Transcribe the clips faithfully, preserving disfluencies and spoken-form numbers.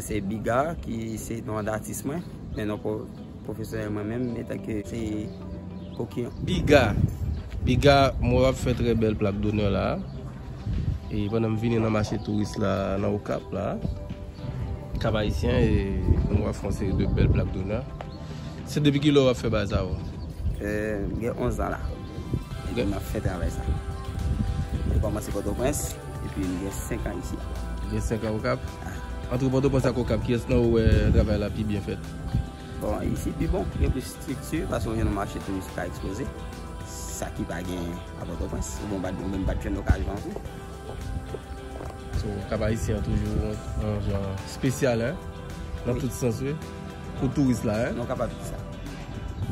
Se Biga ki se non datis mwen, men non pwo-, pwofesyonèl mwen menm, etanke se Kokiyon. Biga. Biga, mwen w ap fè trè bèl plak donè la. E pandan m vini nan mache touris la, nan Okap la, Kap Ayisyen, e mwen w ap fè yon seri de bèl plak donè. Se depi kilè w ap fè bagay sa yo? Euh, m gen onz an la. Epi m ap fè travay sa. M kòmanse Pòtoprens, epi m gen senk an isi a. Gen senk an Okap? Ah. Antre Pòtoprens ak Okap, kiyès nan ou wè travay la pi byen fèt? Bon, isi pi bon, gen plis estrikti, paske w jwenn yon mache touris ki ka ekspoze. Sa ki pa gen a Pòtoprens. Ou bon, ou menm pa t jwenn okazyon an tou. So, Kap Ayisyen an toujou yon jan espesyal, hein? Nan tout sans, wi. Pou touris la, hein? Nou kapab di sa.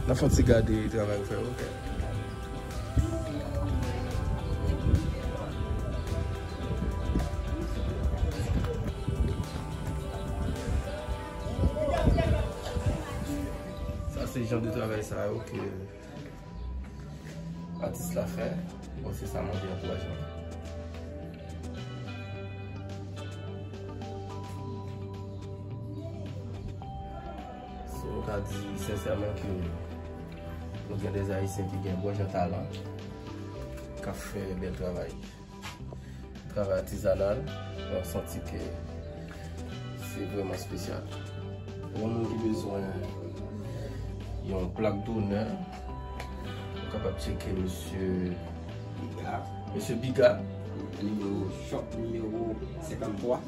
N ap fè yon ti gade travay ou fè, ok. Sa se jan de travay sa yo ke atis la fè. Bon, se sa mande ankourajman. So, nou ka di sensèman ke nou gen de Ayisyen ki gen bon jan talan, k ap fè bèl travay. Travay atizanal, nou santi ke se vrèman espesyal. Pou yon moun ki bezwen yon plak donè, ou kapab tcheke mesye Biga. Mesye Biga. Nimewo, shop nimewo senkanntwa.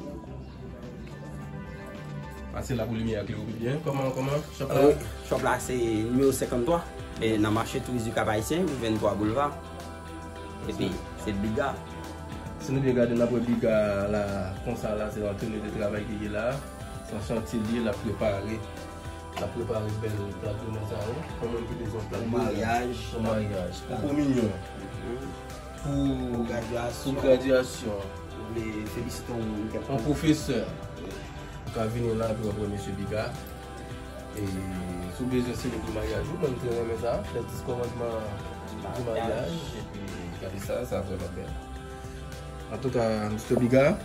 Pase la pou limyè a klere pi byen. Kòman, kòman? Shop la? Wi, shop la se nimewo senkanntwa. E nan mache touris di Kap Ayisyen, vennntwa boulva. Epi, se Biga. Si nou byen gade, n ap wè Biga la, konsa la, se yon teni de travay ki ye la. Se yon chantye li ye, l ap prepare. L ap prepare bèl plak donè sa yo. Pou moun ki bezwen plak donè. Pou maryaj. Pou maryaj. Pou kominyon. Pou gradyasyon. Pou gradyasyon. Ou vle felisite yon kèk. Yon pwofesè. Ou ka vini la, epi w ap wè mesye Biga. E si w bezwen selebre maryaj ou, mwen m trè renmen sa. Fè dis kòmandman di maryaj, epi gade sa, sa vrèman bèl. Antouka, Mister Biga,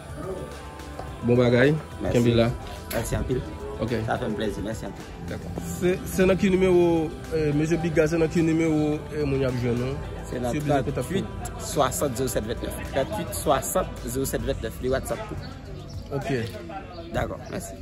bon bagay. Mèsi. Kenbe la. Mèsi anpil. Ok. Sa fè m plezi. Mèsi anpil. Dakò. Se, se nan ki nimewo, eh, mesye Biga, se nan ki nimewo, eh, moun y ap jwenn ou? Se nan tranntuit swasant zewo sèt vennèf. Tranntuit swasant zewo sèt vennèf. Li WhatsApp tou. Ok. Dakò, mèsi.